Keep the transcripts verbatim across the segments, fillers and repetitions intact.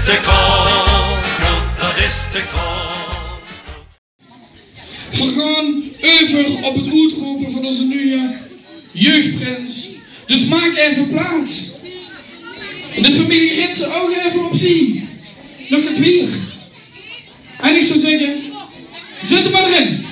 Te koop, dat is te koop. Veer gaon euver op 't oetrope van ózze nuje jeugdprins. Dus maak effe plaats. De femilie Ritsen ouch effe opzie. Nog get wier. En ich zou zègke, zèt 'm mer d'rin.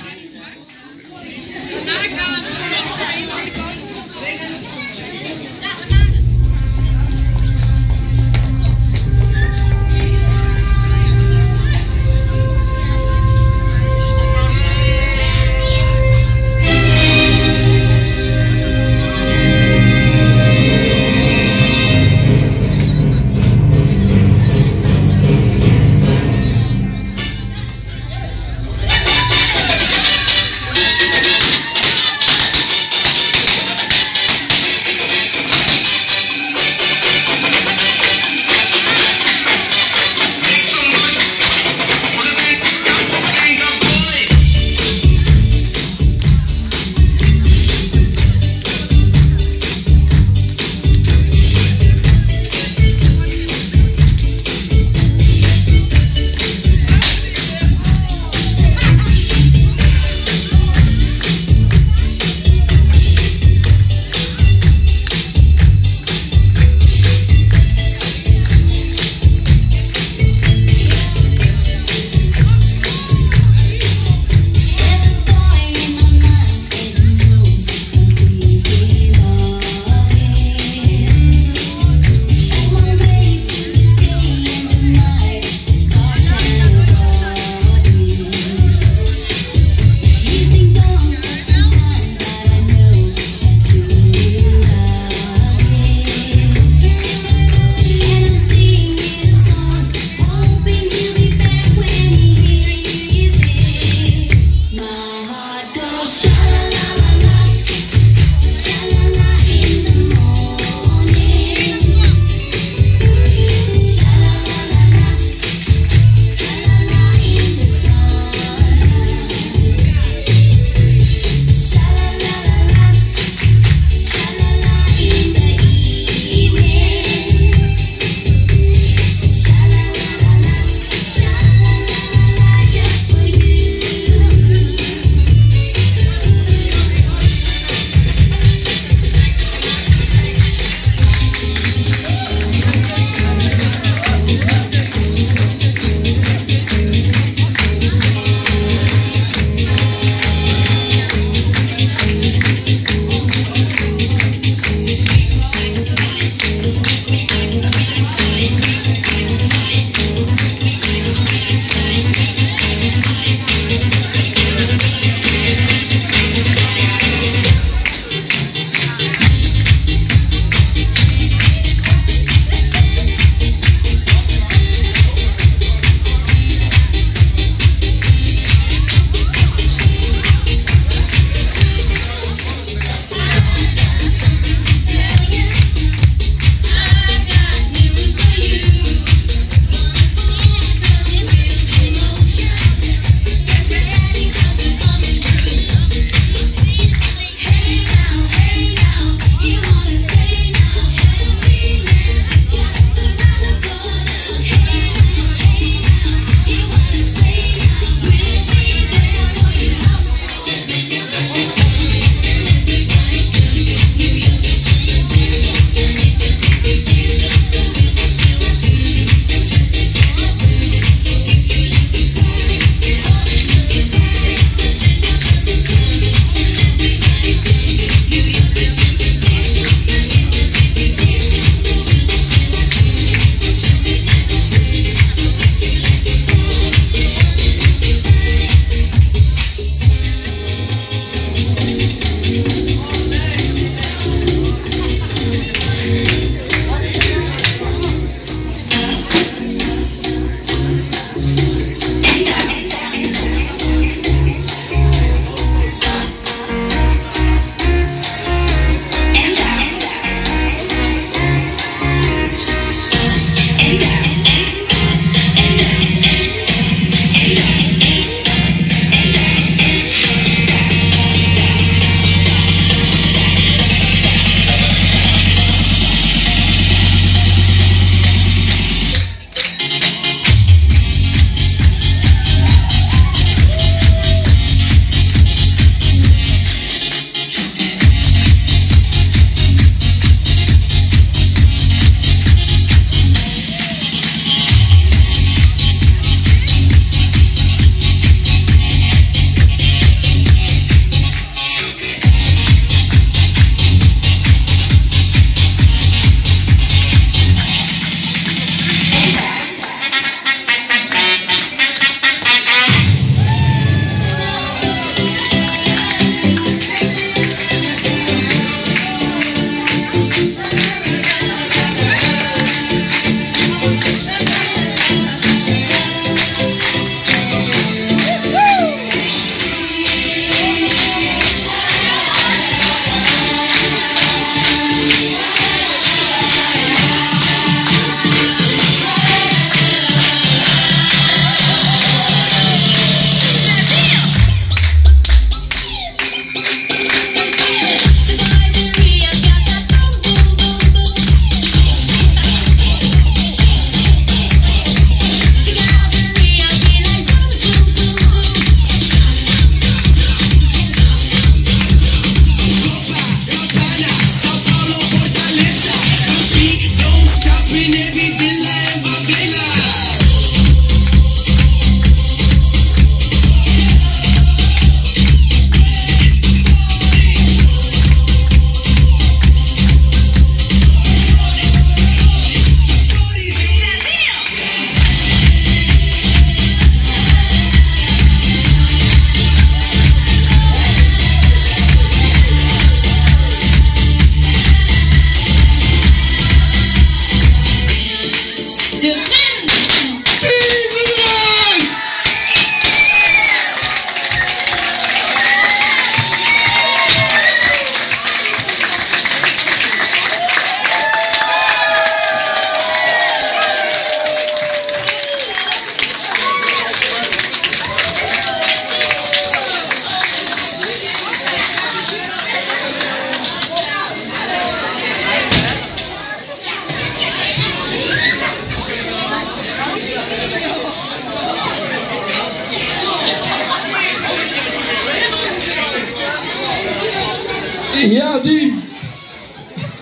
Jao, Dien.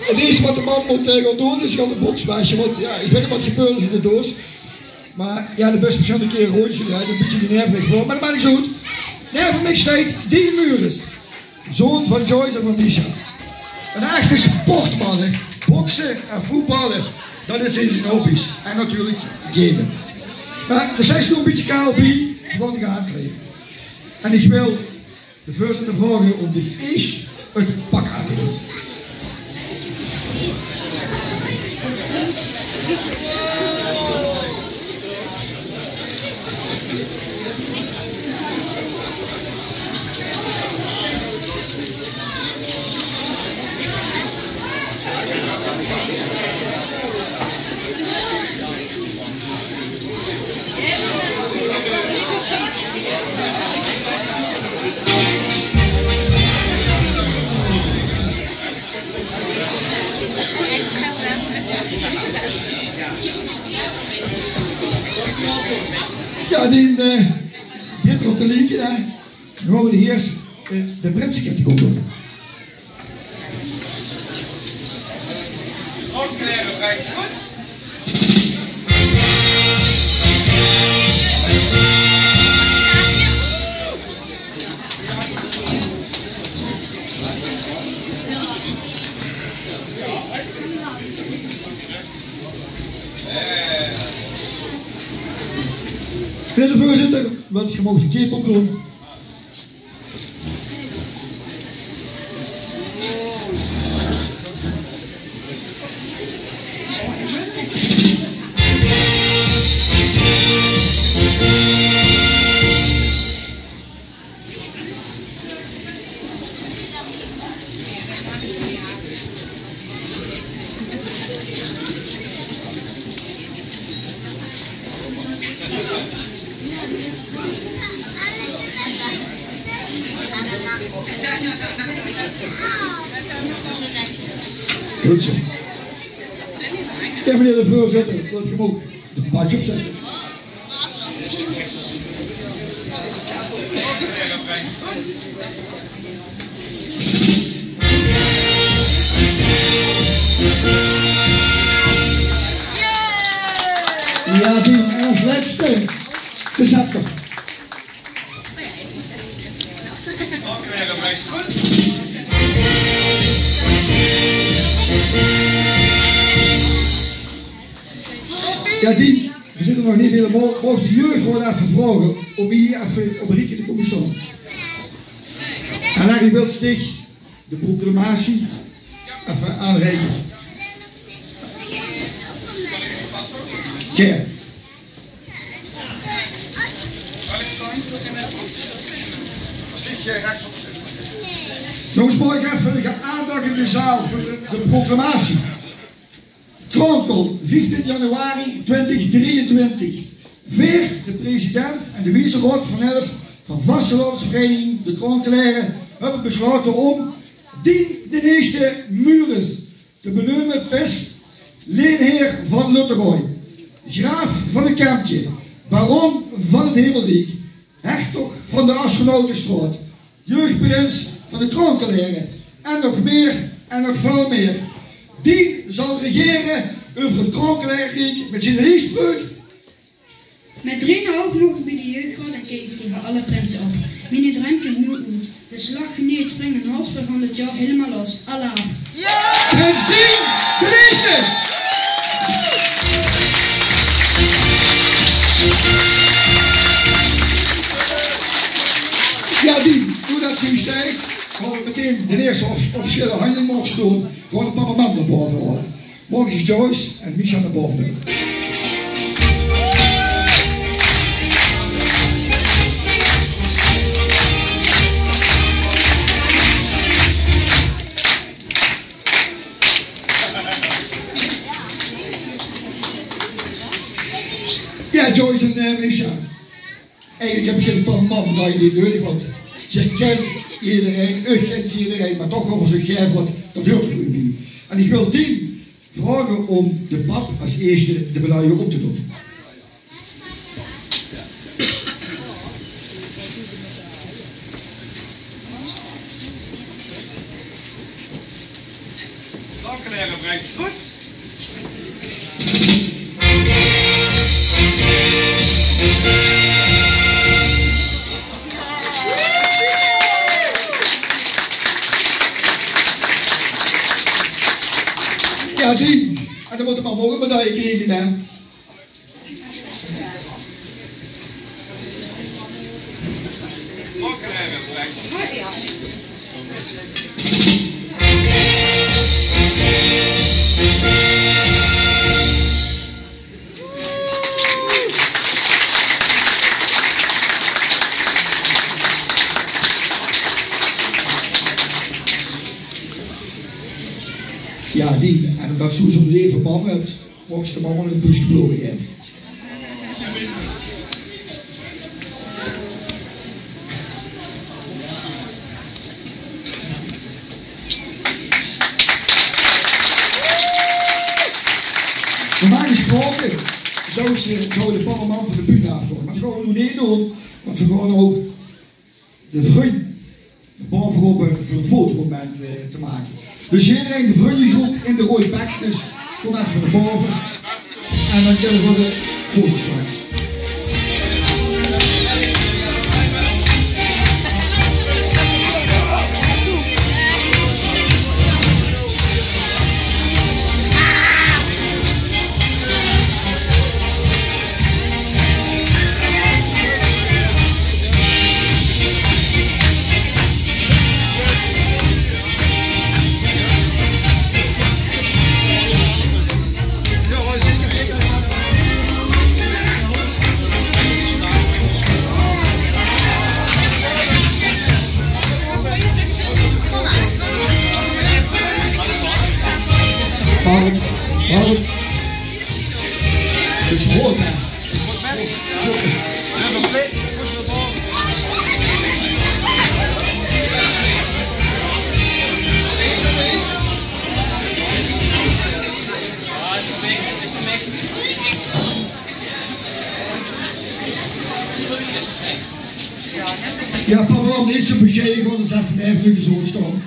't Ierste wat de man mót, eh, gaon doon is gaon de boks wasje. Want jao, ich weit neet wat gebeurd is in de doos. Mer jao, de bös versjillende kiere róndjedrejd. E bietje die nerve veur. Mer det maak neet oet. Naeve mich steit Dien Mures. Zoon van Joyce en van Misha. Eine echte sportman, hè. Bokse en voetballe, det is ein van zien hobby's. En natuurlik gamen. Mer d'r zit nog e bietje kaal bie, want ich gaon aankleie. En ich wil de veurzitter vraoge óm dich ins 't pak aan te doon. Jao, Dien, eh, bitter op de lieke, hè? Dan gaon v'r de ierste, eh, de prinsekètte doon. Meneer de veurzitter, wilt geer nog de cape opdoon? Good zo. Jao, meneer de veurzitter, wilt geer ouch de badj opzètte? Jao, Dien, en es lètste de scepter. Jao, Dien, veer zeen nog neet hielemaol. Maag ich de jeug gewoon effe vraoge óm hie effe op ein riekje te kómme staon? En dan wils dich de proclamatie effe aanreike. Oké. Jónges, maag ich effe de aandach in de zaal veur de, de proclamatie? Kronkel, vieftien januari twintig drieëntwintig. Veer, de president en de wieze raod van elf van vastelaovesvereiniging De Kronkelere, höbbe beslaote óm Dien d'n Ierste Mures te beneume pes leenheer van Lutterooi, graaf van 't Kempke, baron van 't Hemelriek, hertog van de Asgenoutestraot, jeugprins van de Kronkelere en nog mieë en nog väöl mieë. Dien zal regere euver 't Kronkelereriek mit zien riespreuk: Mit drieënhalf maag ich bie de jeugdraod en kiek ich taenge alle prinse op. Miene druim kump noe oet. Dus lach, geneet, spring en hals, veer gaon dit jaor hielemaol los. Alaaf! Prins Dien d'n Ierste! Jao, Dien, doordet se hie steis, gaon v'r metein de ierste of-, officiële hanjeling maag doon. Gewoon de papa-mam nao bove haole. Maag ich Joyce en Micha nao bove belle? Jao, Joyce en, eh, Micha. Eigelik höb ich gein papa-mam, det is neet nudig, want geer kènt ederein, geer kènt ederein, mer toch gaon v'r zoe gaef wat, det huurt d'r gewoon bie. En ich wil Dien vraoge óm de pap es ierste de medaille óm te doon. Good. Jao, die. En dan mót 'r mer ouch 'n medaille kriege, hè. Jao, die. En ómdats se zoe'n leve mam höbs, mochs te de mam nog 'n buus bloeie. Normaal gesproke zouw se, zouw de pap en mam van de bühne aafkomme. Mer dat gaon v'r noe neet doon, want v'r gaon ouch de vrunj nao bove rope veur 'n fotomoment, eh, te make. Dus ederein, de vrunjegroep in de roeje pekskes, kóm effe nao bove. En dan kónne v'r de foto's make. Paul, Paul. Dus hoort, hè. Jao, papa, waorom neet zoe besjeie, gewoon ins effe vijf minute zoe staon?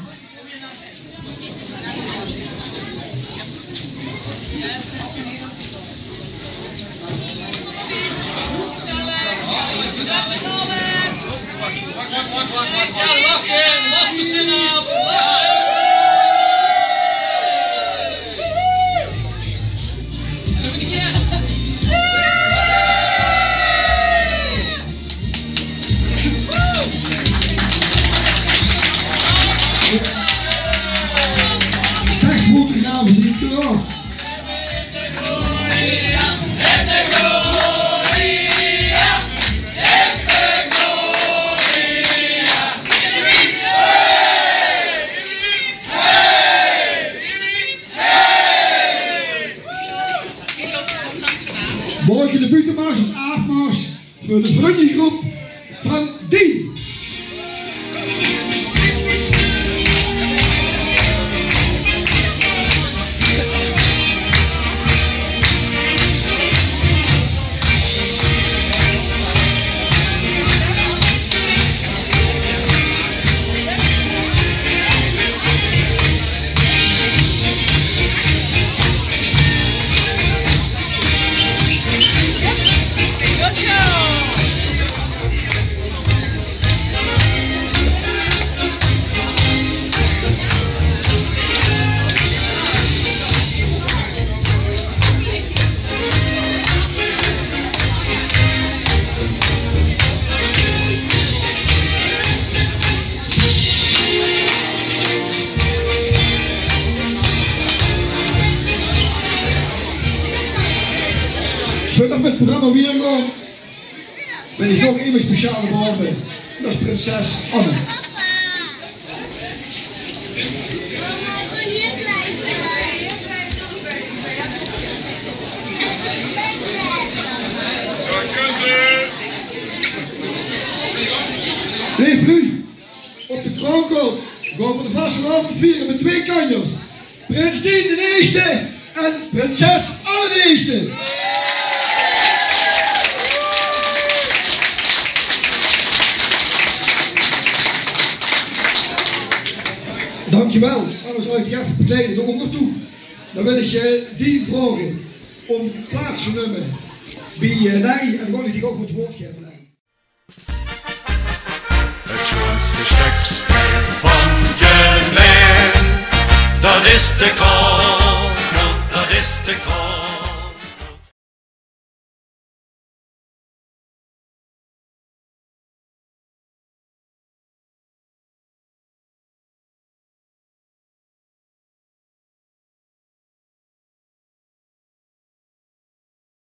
Persfotograaf is in Tirol. Morge de buuttemars es aafmars veur de vrunjegroep van Dien. Veurdat v'r 't programma wiejer gaon, wil ich nog emes speciaal nao bove. Dat is prinses Anne. Leef luuj, op de Kroonkool gaon v'r de vastelaovend viere mit twee kanjers. Prins Dien d'n Ierste en prinses Anne d'n Ierste. Dankjewel. Anne zal ich dich effe begeleide nao ónger toe. Dan wil ich, eh, die vraoge óm plaats te numme bie, eh, Larry. En dan wil ich dich ouch 't woord gaeve, Larry. 't Sjoonste sjtökske van Geleen, dat is de Krokel, dat is de Krokel.